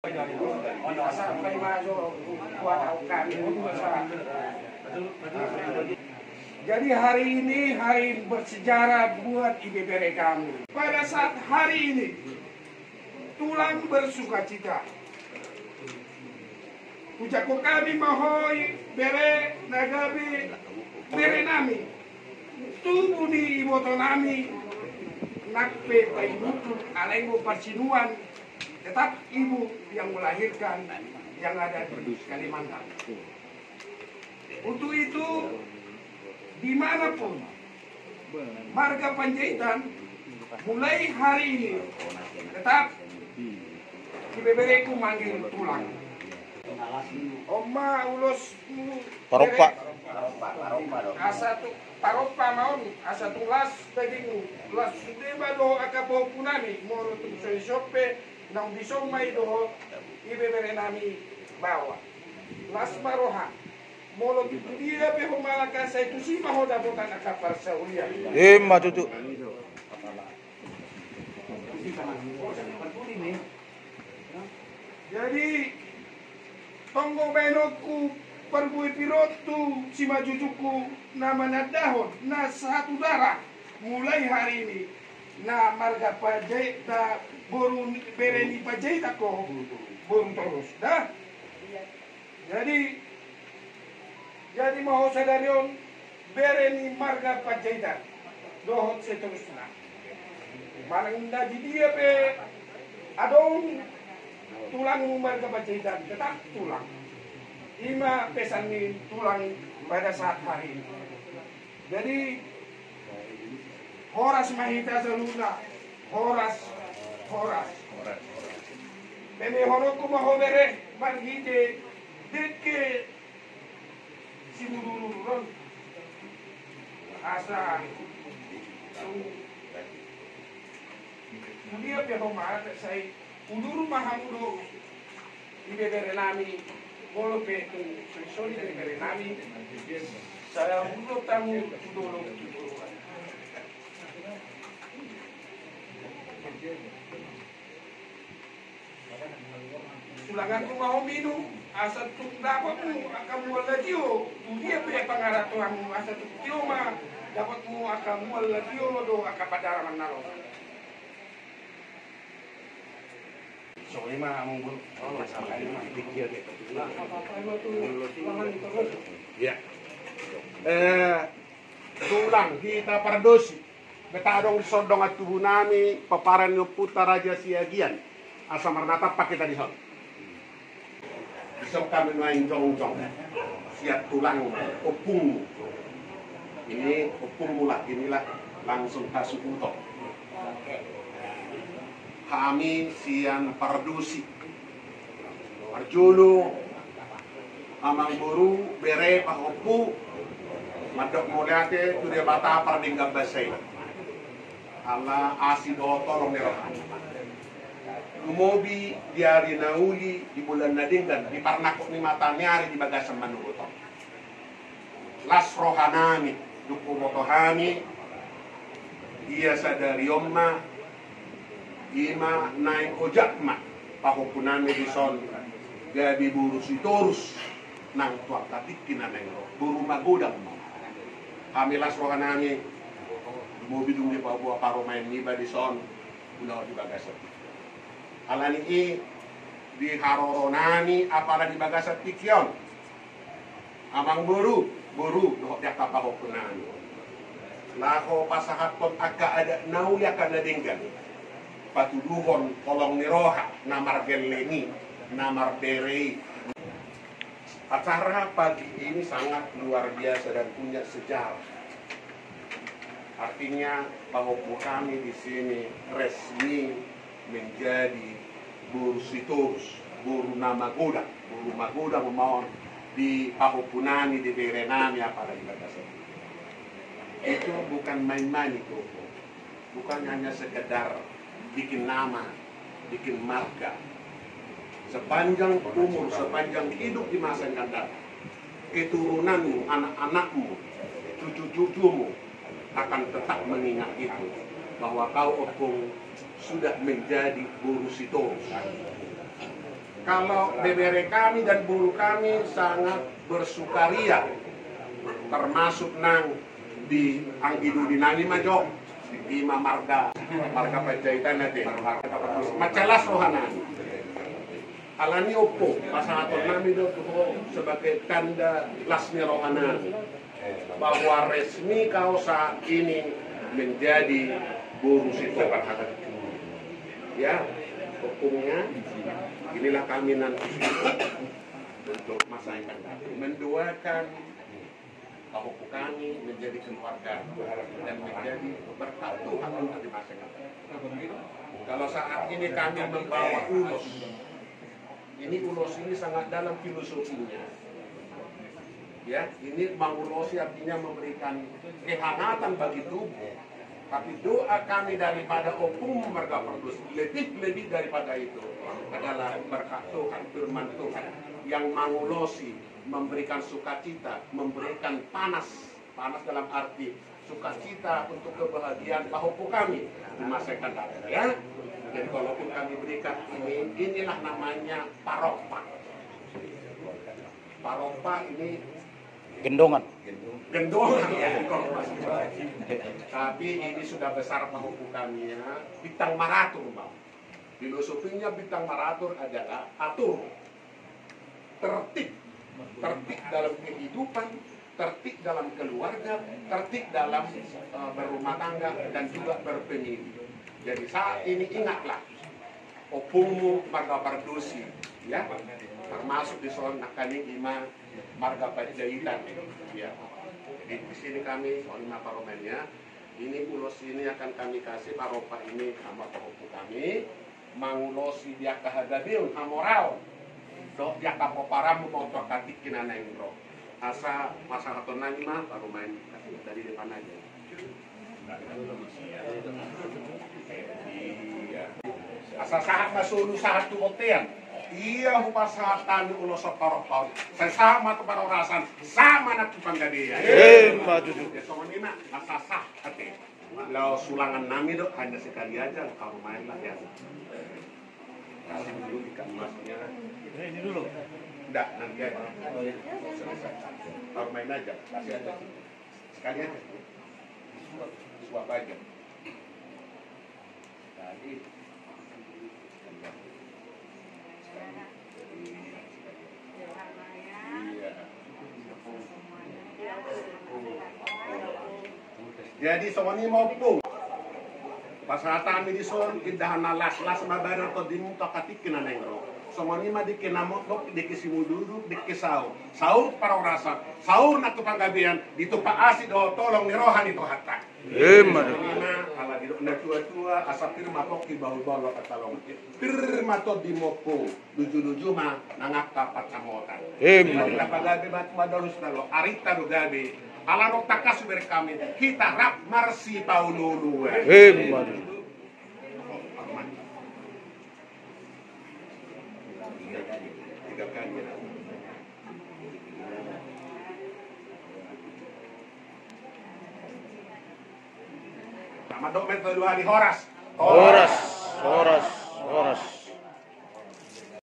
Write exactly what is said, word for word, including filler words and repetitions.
Jadi hari ini hari bersejarah buat ibebere kami. Pada saat hari ini tulang bersukacita. Hujangkon hami ma ho ibebere na gabe bere nami. Tubu ni iboto nami nang pe paimutun alai do parsinuan tetap ibu yang melahirkan yang ada di Kalimantan. Untuk itu, di mana pun marga Panjaitan, mulai hari ini tetap ibebereku manggil tulang. Oma ulos Parompa. Asa tu parompa ma on, asa tu las dagingmu, las sude ma dohot angka pahompu nami, molo tung so isompe, naung dison ma i dohot ibebere nami baoa. Las ma roha, molo tu dia pe ho mangalangka sai tusi ma ho dapotan angka parsaulian. Ima tutu. Jadi tonggo baenonku parbue pir on tu simanjujungku na manandahon na satu darah mulai hari ini na marga Panjaitan, boru bere ni Panjaitan ho boru Torus da. Jadi jadi ma ho sadari on bere ni marga Panjaitan dohot seterusna. Manang na di dia pe adong tulangmu marga Panjaitan, tetap tulang. Ima pesan ni tulang pada saat hari ini. Jadi horas ma hita saluhutna, horas, horas. Pemehononku ma ho bere marhite dengke simudurudur on. Asa tu dia pe ho ma sai udur ma hamu dohot ibebere nami, molo pe tung so isoli ibebere nami sai udur hamu tu dolok tu dolok. Sulanganku ma ho minum asa tung dapotmu angka mual na tio, tu dia pe pangarantoanmu asa tung tio ma dapotmu angka mual na tio dohot angka pandaraman na ro. Songon i ma amang boru. Ia. Eh, tulang hita pardosi. Beta adong dison dongan tubu nami, pomparan ni ompunta Raja Siagian. Asa marnatampak hita dison. Dison hami nuaeng jongjong sian tulang ompungmu. Ini ompungmu lah, inilah langsung hasuhuton. Hami sian pardosi. Parjolo amang boru, bere, pahompu, mandok mauliate tu Debata pardenggan basa i. Ala asi dohot holong ni roha. Lumobi di ari na uli, di bulan na denggan, di parnangkok ni mata ni ari di bagasan manogot on. Las roha nami, dung huboto hami, ia sadari on ma, ima naeng ojak ma pahompu nami dison, gabe boru Sitorus, nang tu angka tingki na naeng ro, boru magodang ma. Hami las roha nami, lumobi dung dipaboa parumaen niba dison, ulaon di bagasan. Alani i di haroro nami apala di bagasan tingki on. Amang boru, boru, dohot di angka pahompu nami. Laho pasahathon angka adat na uli angka na denggan. Patuduhon holong ni roha, na margelleng i, na marbere i. Acara pagi ini sangat luar biasa dan punya sejarah. Artinya, pahompu kami di sini resmi menjadi boru Sitorus, boru na magodang, boru magodang ma on di pahompu nami, di bere nami, apala di bagasan. Itu bukan main-main itu, bukan hanya sekedar bikin nama, bikin marga. Sepanjang umur, sepanjang hidup di masa yang akan datang, keturunanmu, anak-anakmu, cucu-cucumu akan tetap mengingat itu, bahwa kau, Ompung, sudah menjadi boru Sitorus. Kalau bebere kami dan boru kami sangat bersukaria, termasuk nang di anggi dudi nami ma jo, ima marga, marga Panjaitan ate. Mansai las roha nami. Alani i ompung, pasahaton nami do tu ho sebagai tanda las ni roha nami bahwa resmi kau saat ini menjadi boru Sitorus. Ya, ompungnya, inilah kami nanti untuk masa yang akan datang. Mendoakan pahompu kami menjadi keluarga dan menjadi berkat Tuhan untuk di masa yang akan datang. Kalau saat ini kami membawa ulos, ini ulos ini sangat dalam filosofinya. Ya, ini mangulosi artinya memberikan kehangatan bagi tubuh. Tapi doa kami daripada ompung marga Pardosi, lebih-lebih daripada itu adalah berkat Tuhan, firman Tuhan yang mangulosi, memberikan sukacita, memberikan panas, panas dalam arti sukacita untuk kebahagiaan pahompu kami di masa yang akan datang, ya. Jadi kalaupun kami berikan ini, inilah namanya parompa. Parompa ini gendongan. Gendongan, ya, kalau bahasa Jawa. Tapi ini sudah besar pahompu kami, ya. Bintang maratur, Bang. Filosofinya bintang maratur adalah atur, tertib, tertib dalam kehidupan, tertib dalam keluarga, tertib dalam, eh, berumah tangga dan juga berpemilih. Jadi saat ini ingatlah, ompungmu marga Pardosi, ya, termasuk di son nangkaning ima marga Panjaitan, ya. Jadi di sini kami, songon i ma parumaenna, ini ulos ini akan kami kasih, parompa ini sama pahompu kami, mangulosi di angka hagabeon, hamoraon dohot di angka pomparanmu ma tu angka tingki na naeng ro. Asa pasahaton nami ma parumaen, tadi depan aja. Iya. Asa sahat ma solu sahat tu bontean. Ia hupasahat hami ulos parompa on, sai sahat ma tu parhorasan, sahat ma nang tu panggabean. Emma tutu. Ya, songon i ma, asa sahat ate. Laos ulangan nami do, hanya sekali aja, parumaen lah ya. Kasih dulu ikan masnya. Eh, ini dulu. Nggak, nanti aja. Selesai. Parumaen aja, kasih aja. Sekali aja. Suap, suap aja. Sekali. Sekali. Iya. Jadi songon i ma ompung. Pasahat hami di son, indahan na las, las ma badan tondimu tu angka tingki na naeng ro. Songon i ma dengke na mondok, dengke simudurudur, dengke saur. Saur parhorasan, saur nang tu panggabean, ditumpak asi dohot holong ni roha ni Tuhanta. Emma. Songon i ma, ala didok na tua-tua, asa pir ma pongki, bahul-bahul loka talomoan. Pir ma tondimu ompung, luju-luju ma nang angka pansamotan. Emma. Mari na pagabe ma tu madalus na ro, arinta do gabe, ala ro tangkas hubereng hami, hita rap marsipaolo-oloan. Emma. Tiga kali. Tiga kali. Sama dok men dua hari, horas. Horas, horas.